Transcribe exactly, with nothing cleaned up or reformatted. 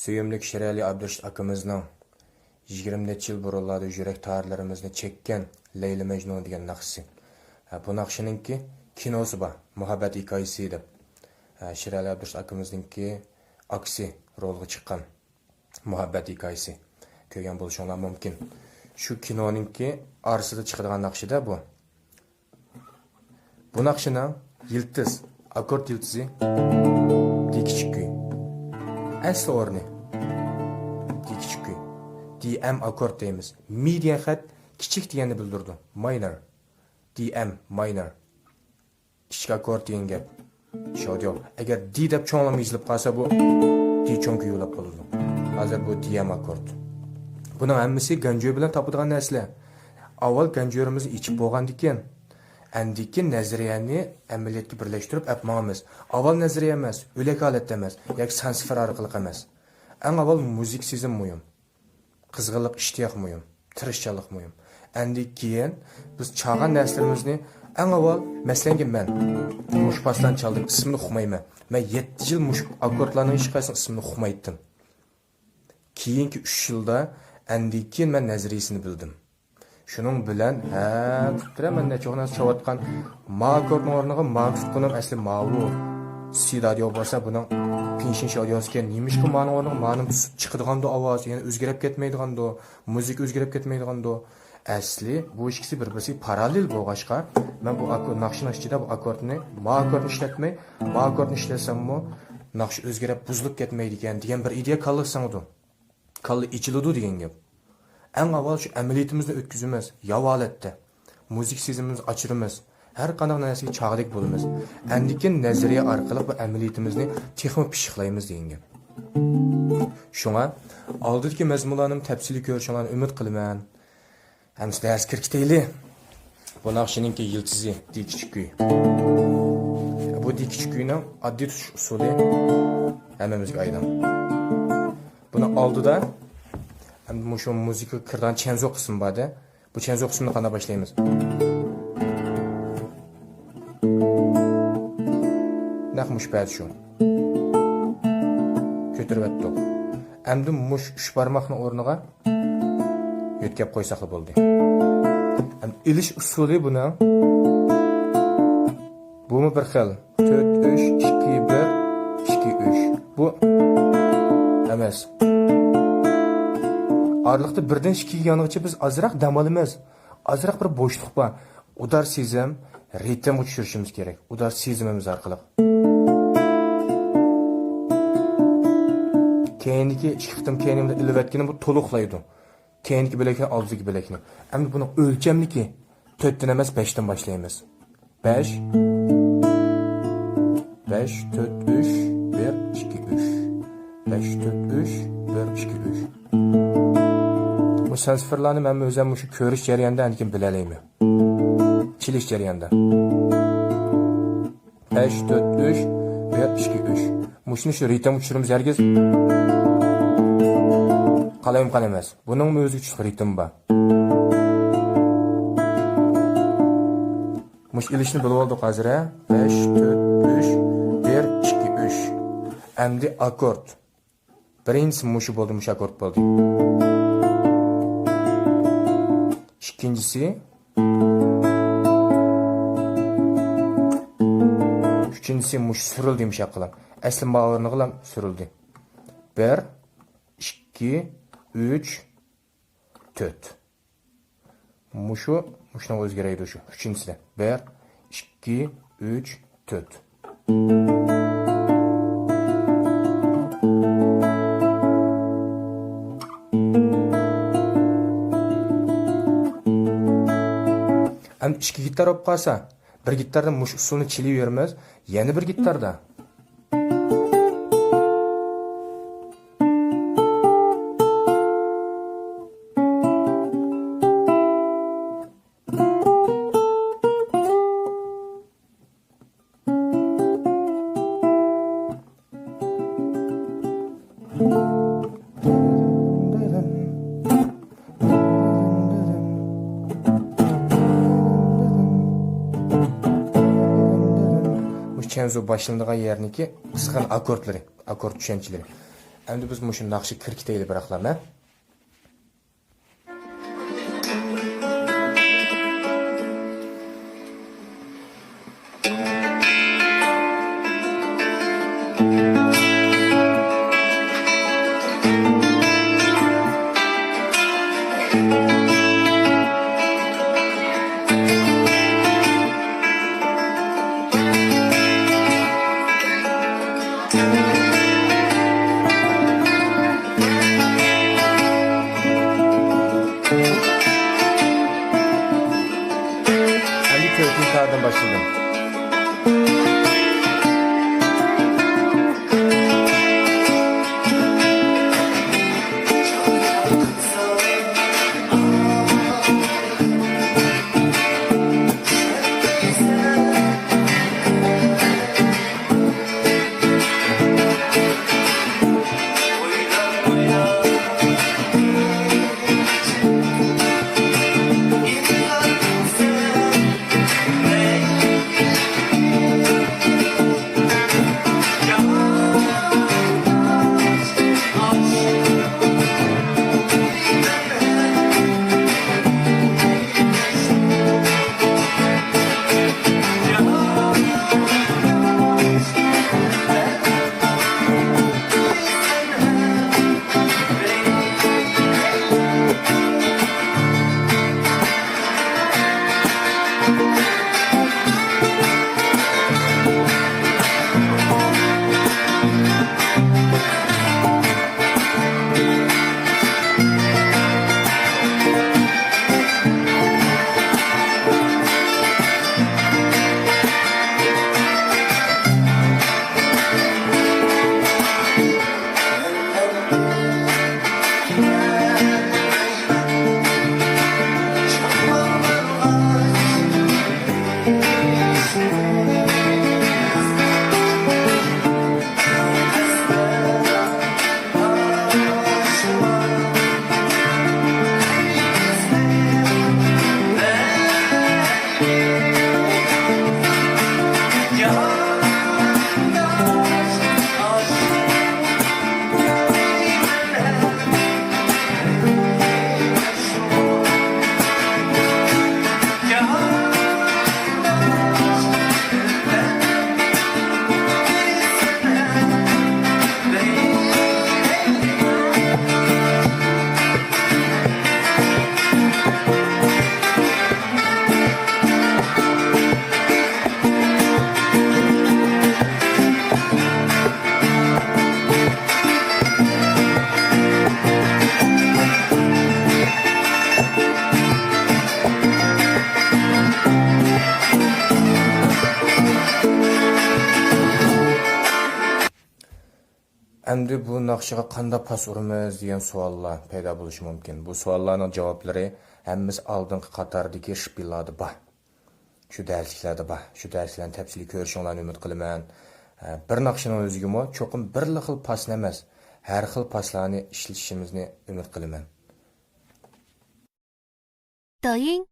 سۆيۈملۈك شىرئەلى ئابدۇرېشىت ئاكىمىزنىڭ يىگىرمە نەچچە يىل بۇرۇنلاردا يۈرەك تارلىرىمىزنى چەككەن لەيلى مەجنۇن دېگەن ناخشىسى. ھە، بۇ ناخشىنىڭكى كىنوسى بار، مۇھەببەت ھېكايىسى دەپ. ھە، شىرئەلى ئابدۇرېشىت ئاكىمىزنىڭكى ئاكىسى رولغا چىققان مۇھەببەت ھېكايىسى. كۆرگەن بولۇشۇڭلار مۇمكىن. شۇ كىنونىڭكى ئارىسىدا چىقىدىغان ناخشىدا بۇ. بۇ ناخشىنىڭ يىلتىز، ئاككورد يىلتىزى دى كىچىك كۈي. ئەسلى ئورنى دى كىچىك كۈي. دى ئەم ئاككورد دەيمىز. مى دېگەن خەت كىچىك دېگەننى بىلدۈرىدۇ. ماينور. دى ئەم ماينور. كىچىك ئاككورد دېگەن گەپ. شوديو. ئەگەر دى دەپ چوڭلام يېزىلىپ قالسا، بۇ دى چوڭ كۈي بولۇپ قالىدۇ. ھازىر بۇ دى ئەم ئاككورد. بۇنىڭ ھەممىسى گەنجۈ بىلەن تاپىدىغان نەرسىلەر. ئاۋۋال گەنجۈرىمىزنى ئېچىپ بولغاندىكىن، ئاندىكىن نەزەرىيەنى ئەمەلىيەتكە بىرلەشتۈرۈپ ئەپ ماڭىمىز. ئاۋۋال نەزەرىيە ئەمەس، ئۆلەك ھالەتتە ئەمەس ياكى سان سىفىر ئارقىلىق ئەمەس. ئەڭ ئاۋۋال مۇزىكا سېزىم مۇھىم. قىزغىنلىق، ئىشتىياق مۇھىم، تىرىشچانلىق مۇھىم. ئەندىن كېيىن بىز چالغان نەرسىلىرىمىزنى ئەڭ ئاۋۋال، مەسىلەنكى، مەن مۇشۇ پاسلارنى چالدىم، ئىسمىنى ئۇقمايمەن. مەن يەتتە يىل مۇشۇ ئاككوردلارنىڭ ھېچقايسىنىڭ ئىسمىنى ئۇقمايتتىم. كېيىنكى ئۈچ يىلدا ئەندىن كېيىن مەن نەزەرىيىسىنى بىلدىم. شۇنىڭ بىلەن، ھە، قىپتىرە مەن نەچچە ئون نەرسە چاۋاتقان. ما ئاككوردنىڭ ئورنىغا ما تۇتقىنىم ئەسلى ماۋۇ سى دادىيو بولسا، بۇنىڭ پىنشىن شادىيوسىكەن. نېمىشقا مانىڭ ئورنىغا مانىڭ تۇتۇپ چىقىدىغاندۇ ئاۋاز، يەنە ئۆزگىرىپ كەتمەيدىغاندۇ، مۇزىكا ئۆزگىرىپ كەتمەيدىغاندۇ؟ ئەسلى بۇ ئىككىسى بىر-بىرسىگە پاراللېل بولغاچقا، مەن بۇ ئاككورد، ناخشىنىڭ ئىچىدە بۇ ئاككوردنى، ما ئاككوردنى ئىشلەتمەي، ما ئاككوردنى ئىشلەتسەممۇ ناخشا ئۆزگىرىپ بۇزۇلۇپ كەتمەيدىكەن دېگەن بىر ئىدىيە كاللىغا سىڭىدۇ. كاللا ئېچىلىدۇ دېگەن گەپ. ئەڭ ئاۋۋال شۇ ئەمەلىيىتىمىزنى ئۆتكۈزىمىز، ياۋا ھالەتتە. مۇزىكا سېزىمىمىزنى ئاچۇرىمىز. ھەر قانداق نەرسىگە چاغدەك بولىمىز. ئەندىكىن نەزەرىيە ئارقىلىق بۇ ئەمەلىيىتىمىزنى تېخىمۇ پىششىقلايمىز دېگەن گەپ. شۇڭا ئالدىدىكى مەزمۇنلارنىمۇ تەپسىلىي كۆرۈشۈڭلارنى ئۈمىد قىلىمەن. ئەمىسە دەرسكە كىرىپ كېتەيلى. بۇ ناخشىنىڭكى يىلتىزى، دى كىچىك كۈي. بۇ دى كىچىك كۈينىڭ ئاددىي تۇتۇش ئۇسۇلى ھەممىمىزگە ئايدىڭ. بۇنىڭ ئالدىدا ئەمدى مۇشۇ مۇزىكىغا كىرىدىغان چيەنزو قىسمى بار-دە. بۇ چيەنزو قىسمىنى قانداق باشلايمىز؟ نەق مۇشۇ پەدە شۇ. كۆتۈرۈۋەتتۇق. ئەمدى مۇشۇ ئۈچ بارماقنىڭ ئورنىغا يۆتكەپ قويساقلا بولدى. ئەمدى ئېلىش ئۇسۇلى بۇنىڭ. بۇمۇ بىر خىل. تۆت، ئۈچ، ئىككى، بىر، ئىككى، ئۈچ. بۇ ئەمەس. ئارىلىقتا بىردىن ئىككىگە يانغىچە بىز ئازراق دەم ئالىمىز. ئازراق بىر بوشلۇق بار. ئۇدار سېزىم، رىتىمغا چۈشۈرۈشىمىز كېرەك. ئۇدار سېزىمىمىز ئارقىلىق. كەينىدىكى ئىككى قېتىم كەينىمدە ئېلىۋەتكىنى بۇ تولۇقلايدۇ. كەينىدىكى بۆلەكنى، ئالدىدىكى بۆلەكنى. ئەمدى بۇنىڭ ئۆلچەملىكى تۆتتىن ئەمەس، بەشتىن باشلايمىز. بەش، بەش، تۆت، ئۈچ، بىر، ئىككى، ئۈچ. بەش، تۆت، ئۈچ، بىر، ئىككى، ئۈچ. بۇ سان سىفىرلارنى مەن ئۆزۈم مۇشۇ كۆرۈش جەريانىدا ئاندىن كېيىن بىلەلەيمەن. چېلىش جەريانىدا. بەش، تۆت، ئۈچ، بىر، ئىككى، ئۈچ. مۇشۇنى شۇ رىتىمغا چۈشۈرىمىز ھەرگىز. قالايمىقان ئەمەس. بۇنىڭمۇ ئۆزىگە چۈشلۈك رىتىمى بار. مۇشۇ ئېلىشنى بىلىۋالدۇق ھازىر، ھە؟ بەش، تۆت، ئۈچ، بىر، ئىككى، ئۈچ. ئەمدى ئاككورد. بىرىنچىسى مۇشۇ بولدى، مۇشۇ ئاككورد بولدى. ئىككىنچىسى، ئۈچىنچىسى مۇشۇ سۈرۈلدى يۇمشاق قىلىپ. ئەسلى ما ئورنىغىلا سۈرۈلدى. بىر، ئىككى، ئۈچ، تۆت. مۇشۇ، مۇشۇنىڭ ئۆزگىرەيدۇ شۇ. ئۈچىنچىسىدە. بىر، ئىككى، ئۈچ، تۆت. ئەمدى ئىككى گىتار بولۇپ قالسا، بىر گىتاردا مۇشۇ ئۇسسۇلنى چېلىۋېرىمىز، يەنە بىر گىتاردا. مۇشۇ چيەنزۇ باشلىنىدىغان يەرنىڭكى قىسقىغىنە ئاككوردلىرى، ئاككورد چۈشەنچىلىرى. ئەمدى بىز مۇشۇ ناخشا كىركىتەيلى بىراقلا، مە. ئەمدى تۆتىنچى تاردىن باشلىدىم. ئەمدى بۇ ناخشىغا قانداق پاس ئۇرىمىز دېگەن سوئاللار پەيدا بولۇشى مۇمكىن. بۇ سوئاللارنىڭ جاۋابلىرى ھەممىسى ئالدىنقى قاتاردىكى شپىللاردا بار. شۇ دەرسلىكلەردە بار. شۇ دەرسلەرنى تەپسىلىي كۆرۈشۈڭلارنى ئۈمىد قىلىمەن. ئە، بىر ناخشىنىڭ ئۆزىگىمۇ چوقۇم بىرلا خىل پاسنى ئەمەس، ھەر خىل پاسلارنى ئىشلىتىشىمىزنى ئۈمىد قىلىمەن. 抖音